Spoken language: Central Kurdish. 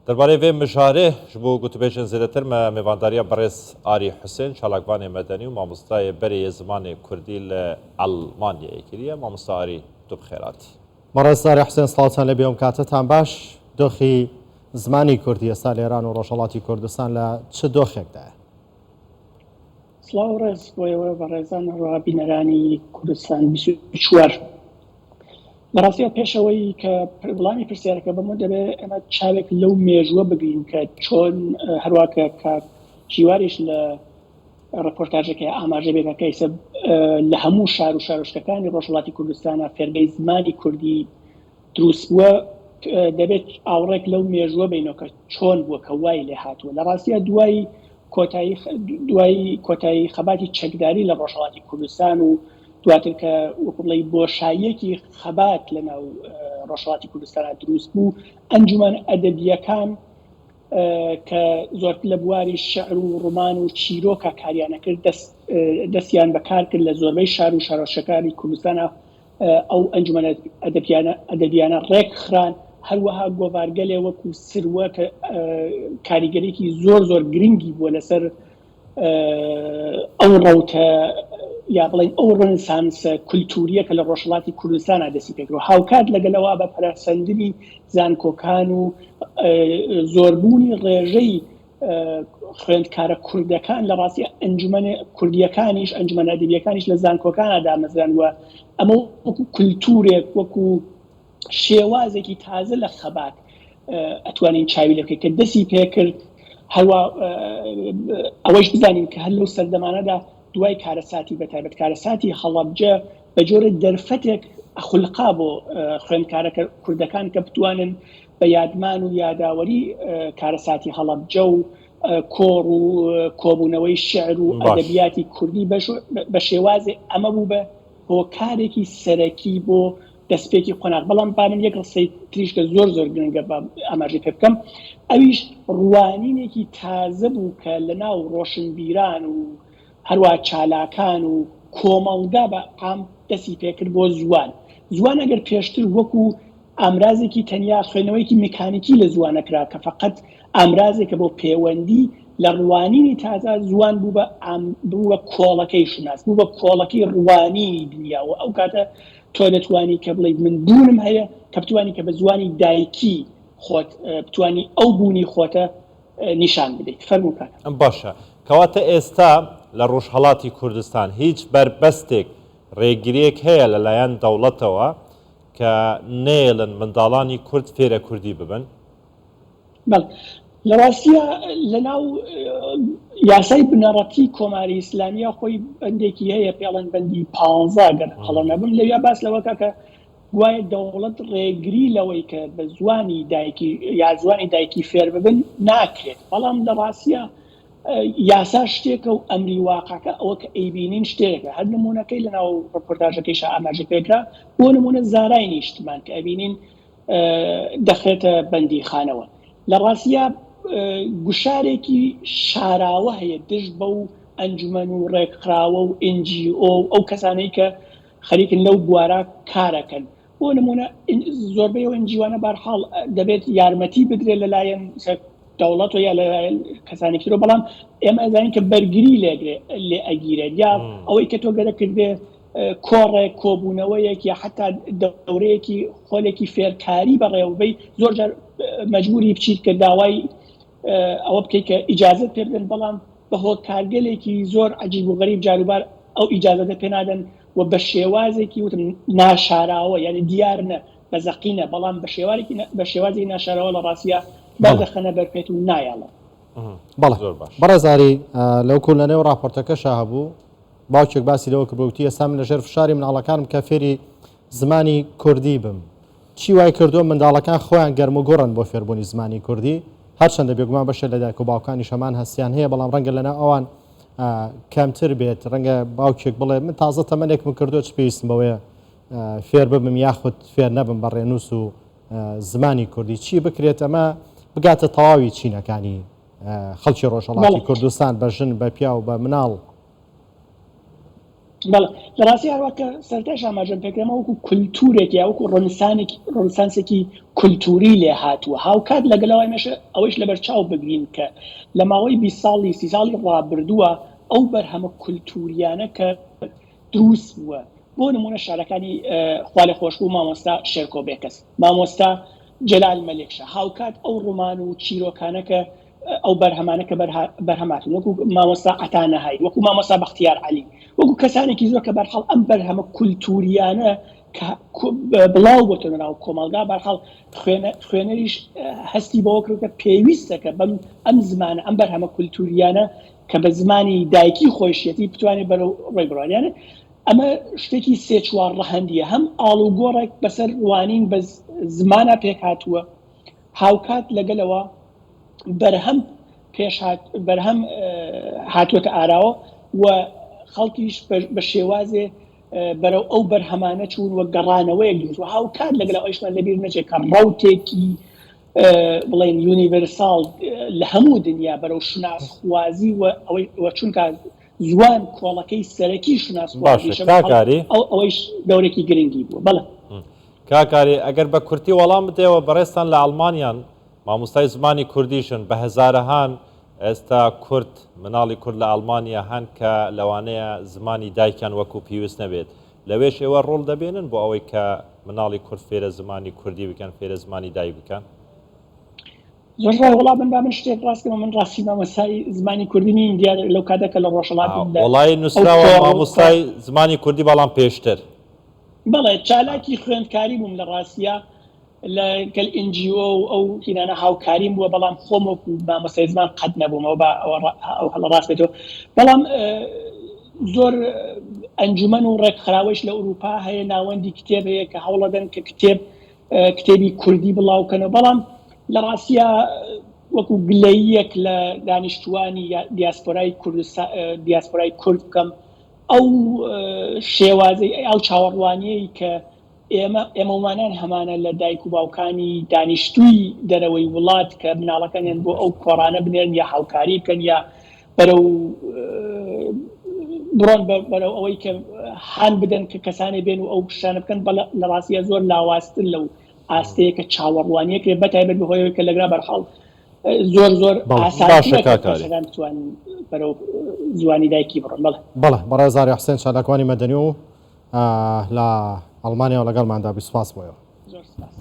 دەربارەی ڤێ مژارێ ژ بۆ گوتوبێژێن زێدەتر مە مێڤاندارییا بەڕێز ئاری حوسێن چالاکڤانێ مەدەنی و مامۆستاێ بەرێ یێ زمانێ کوردی لە ئەڵمانیایێ کریە. مامۆستا ئاری تو بخێر هاتی. بەڕێز ئاری حوسێن سڵاوتان لێبێ ئەم کاتەتان باش. دۆخی زمانی کوردی ئێستا لە ئێران و ڕۆژهەڵاتی کوردستان لە چ دۆخێکدایە؟ سڵاو و ڕێز بۆ ئێوە بەڕێزان هەروەها بینەرانی کوردستان 24. لە ڕاستیا پێش ئەوەی کە وڵامی پرسیارەکە بەمەوە دەبێ ئێمە چاوێک لەو مێژووە بگرین کە چۆن هەروە کە کاک هیواریش لە ڕپۆرتاژەکەی ئاماژە بێکە کە ئیسە لە هەموو شار و شارۆچکەکانی ڕۆژهەڵاتی کوردستانە فێرگەی زمانی کوردی دروست بووە دەبێت ئاوڕێک لەو مێژووە بینەوە کە چۆن بووە کە وای لێ هاتووە لە ڕاستیا دوای کۆتایی دوای کۆتایی خەباتی چەکداری لە ڕۆژهەڵاتی کوردستان و دواتر کە وەکو بڵێی بۆشاییەکی خەبات لە ناو ڕۆژهەڵاتی کوردستانا دروست بوو، ئەنجومەن ئەدەبییەکان کە زۆرتر لە بواری شعر و ڕۆمان و چیرۆکا کاریان ئەکرد دەست دەستیان بە کار کرد لە زۆربەی شار و شارۆچکەکانی کوردستانا ئەو ئەنجومەنە ئەدەبیانە ئەدەبیانە ڕێک خران، هەروەها گۆڤارگەلێ وەکوو سروە کە کاریگەریی زۆر زۆر گرنگی بووە لەسەر ئەو ڕەوتە یا بڵێین ئەو ڕنسانسە کولتوورییە کە لە ڕۆژهەڵاتی کوردستانا دەستی پێ کرد و هاوکات لەگەل ئەوە بە پەرەسەندنی زانکۆکان و زۆربوونی ڕێژەی خوێندکارە کوردەکان لە ڕاستی ئەنجومەن کوردییەکانیش ئەنجومەنە ئەدەبییەکانیش لە زانکۆکانا دامەزران و ئەمە وەکوو کولتوورێک وەکوو شێوازێکی تازە لە خەبات ئەتوانین چاوی لێ بکەین کە دەسی پێکرد هەروە ئەوەیش بزانین کە هەر لەو سەردەمانەدا دوای کارەساتی بە تایبەت کارەساتی هەڵەبجە بە جۆرە دەرفەتێک خولقا بۆ خوێندکارەکە کوردەکان کە بتوانن بە یادمان و یاداوەری کارەساتی هەڵەبجە و کۆڕ و کۆبوونەوەی شعر و ئەدەبیاتی کوردی بە شێوازێ ئەمە بوو بە هۆکارێکی سەرەکی بۆ دەستپێکی قۆناغ، بەڵام با من یەک ڕستەی تریش کە زۆر زۆر گرنگە با ئاماژەی پێ بکەم، ئەویش ڕوانینێکی تازە بوو کە لە ناو ڕۆشنبیران و هەروەها چالاکان و کۆمەڵگا بە عام دەستی پێ کرد بۆ زوان. زوان ئەگەر پێشتر وەکوو ئامرازێکی تەنیا خوێندنەوەیەکی مکانیکی لە زوان ئەکرا کە فەقەت ئامرازێکە بۆ پێوەندی، لە ڕوانینی تازە زوان بوو بە بوو بە کۆڵەکەی شوناس، بوو بە کۆڵەکەی ڕوانینی دنیا و ئەو کاتە تۆ دەتوانی کە بڵێیت من بوونم هەیە، کە بتوانی کە بە زوانی دایکی خۆت بتوانی ئەو بوونی خۆتە نیشان بدەیت. فەرموو کاکە. باشە کەواتە ئێستا لە ڕۆژهەڵاتی کوردستان هیچ بەربەستێک، ڕێگرییەک هەیە لەلایەن دەوڵەتەوە کە نەیەڵن منداڵانی کورد فێرە کوردی ببن؟ بەڵێ. لە ڕاستیا لە ناو یاسای بنەڕەتی کۆماری ئیسلامییا خۆی بەندێکی هەیە پێڵێن بەندی پانزە گەر هەڵە نەبم لەویا باس لەوە کە کە گوایە دەوڵەت ڕێگری لەوەی کە بە زوانی دایکی یا زوانی دایکی فێر ببن ناکرێت بەڵام لە ڕاستیا یاسا شتێکە و ئەمری واقعەکە ئەوە کە ئەیبینین شتێکە هەر نمونەکەی لە ناو ڕپۆرتاژەکەیشا ئاماژە پێکرا بۆ نمونە زارای نیشتمان کە ئەبینین دەخرێتە بەندیخانەوە. لە ڕاستیا گوشارێکی شاراوە هەیە دژ بەو ئەنجومەن و ڕێکخراوە و NGO و ئەو کەسانەی کە خەریکن لەو بوارە کارەکەن. بۆ نمونە زۆربەی ئەو NGO انە بارحاڵ دەبێت یارمەتی بدرێت لەلایەن دەوڵەت و یا لەلایەن کەسانێکی ترەوە، بەڵام ئێمە ئەزانین کە بەرگری لێ ئەگیرێت یا ئەوەی کە تۆ گەرەکت بێ کۆڕێک، کۆبوونەوەیەک یا حەتا دەورەیەکی خۆلێکی فێرکاری بەڕێوەبەی، زۆر جار مەجبووری بچیت کە داوای ئەوە بکەیت کە ئیجازەت پێ بدەن، بەڵام بە هۆکارگەلێکی زۆر عەجیب و غەریب جاروبار ئەو ئیجازەتە پێ نادەن و بە شێوازێکی وتم ناشاراوە یانی دیار نە بە زەقی نە بەڵام بە شێوارێکی بە شێوازێکی ناشاراوە لە ڕاستیا دەردەخەنە بەر پێت و نایەڵن. بەڵێ بەڕێز ئاری لەو کول لەنێو ڕاپۆرتەکەشا هەبوو باوکێک باسی لەوە کردووە وتی ئێستا من لەژێر فشاری منداڵەکانم کە فێری زمانی کوردی بم. چی وای کردووە منداڵەکان خۆیان گەرموگوڕن بۆ فێربوونی زمانی کوردی؟ هەرچەندە بێگومان بەشێک لە دایک و باوکانیش هەمان هەستیان هەیە، بەڵام ڕەنگە لەناو ئەوان کەمتر بێت. ڕەنگە باوکێک بڵێ من تازە تەمەنێکم کردووە چ پێویستم بەوەیە فێر ببم یاخود فێر نەبم بە ڕێنووس و زمانی کوردی. چی بکرێت ئەمە بگاتە تەواوی چینەکانی خەڵکی ڕۆژهەڵاتی کوردستان بە ژن بە پیاو بە مناڵ؟ بەڵێ لە ڕاستی هەروە کە سەرتاش ئاماژەم پێکرا وەکو کولتوورێک یا وەکو ڕنسانێکی ڕنسانسێکی کولتووری لێ هاتووە هاوکات لەگەڵەوە ئێمەش ئەوەیش لەبەرچاو بگرین کە لە ماوەی 20 ساڵی 30 ساڵی ڕابردووە ئەو بەرهەمە کولتووریانە کە دروست بووە بۆ نمونە شارەکانی خوالێخۆشبوو مامۆستا شێرکۆ بێکەس مامۆستا جەلال مەلێکشا هاوکات ئەو ڕۆمان و چیرۆکانە کە ئەو بەرهەمانە کە بەرهەم هاتوون وەکو مامۆستا عەتا نەهایی وەکو مامۆستا بەختیار عەلی وەکو کەسانێکی زۆر کە بەرحاڵ ئەم بەرهەمە کولتووریانە کە بڵاو بۆتەوە ناو کۆمەڵگا بەرحاڵ خوێنەریش هەستی بەوە کرد کە پێویستە کە بەم ئەم زمانە ئەم بەرهەمە کولتووریانە کە بە زمانی دایکی خۆیشیەتی بتوانێت بەرەو ڕۆی بڕوات یانە ئەمە شتێکی سێ چوار ڕەهەندیە هەم ئاڵوگۆڕێک بەسەر ڕوانین بە زمانە پێک هاتووە هاوکات لەگەلەوە بەرهەم پێش بەرهەم هاتووەتە ئاراوە و خەڵکیش بە شێوازێ بەرەو ئەو بەرهەمانە چوون و گەڕانەوەیەک دروست و هاوکات لەگەڵ ئەویشمان لەبیر نەچێت کە ڕەوتێکی بڵێن یونیڤرساڵ لە هەموو دنیا بەرەو شوناسخوازی و ئەوەی و چونکە زوان کۆڵەکەی سەرەکی باشە کاک ئاری. ئەو ئەوەیش دەورێکی گرنگی بووە. بەڵێ. کاک ئاری ئەگەر بە کورتی وەڵام بدەیەوە بەڕێزتان لە ئەڵمانیان مامۆستای زمانی کوردیشن بە هەزارەهان ئێستا کورد مناڵی کورد لە ئەڵمانیا هەن کە لەوانەیە زمانی دایکیان وەکو پیوست نەبێت لەوێش ئێوە ڕۆڵ دەبێنن بۆ ئەوەی کە مناڵی کورد فێرە زمانی کوردی بکەن فێرە زمانی دایک بکەن؟ زۆر ڕای وەڵا من با من شتێک ڕاست کەمەوە من ڕاستی مامۆستای زمانی کوردی نیم دیارە لەو کاتە کە لە ڕۆژهەڵات بووم لە وەڵای ئەو نووسراوە کۆڕ و مامۆستای زمانی کوردی بەڵام پێشتر. بەڵێ چالاکی خوێندکاری بووم لە ڕاستیا لە گەل NGO و ئەو هینانە هاوکاریم بووە بەڵام خۆم وەکو مامۆستای زمان قەت نەبوومەوە با ئەوە ئەو هەڵە ڕاست بێتەوە بەڵام زۆر ئەنجومەن و ڕێکخراوەیش لە ئورووپا هەیە ناوەندی کتێب هەیە کە هەوڵەدەن کە کتێب کتێبی کوردی بڵاو کەنەوە بەڵام لە ڕاستیا وەکو گلەییەک لە دانیشتوانی دیاسپۆرای کوردستان دیاسپۆرای کورد بکەم ئەو شێوازەی ئەو چاوەڕوانیەی کە ئێمە ئێمەومانان هەمانە لە دایک و باوکانی دانیشتووی دەرەوەی وڵات کە مناڵەکانیان بۆ ئەو کۆڕانە بنێرن یا هاوکاری بکەن یا بەرەو بڕۆن بەرەو ئەوەی کە هان بدەن کە کەسانێ بێن و ئەو شتانە بکەن بەڵێ لە ڕاستیە زۆر لاوازتر لەو ئاستەیە کە چاوەڕوانیەکرێ بە تایبەت بەهۆیەوەی کە لەگرا بەرحاڵ زۆر زۆر بەڵێ ئاسانترە باشە کە کاک ئاری. کەسەکان بتوانن بەرەو زوانی دایکی بڕۆن بەڵێ. بەڵێ بەڕێز ئاری حوسێن چالاکوانی مەدەنی و لە ئەڵمانیاوە لەگەڵماندا بووی سوپاس بۆ ئێوە. زۆر سپاس.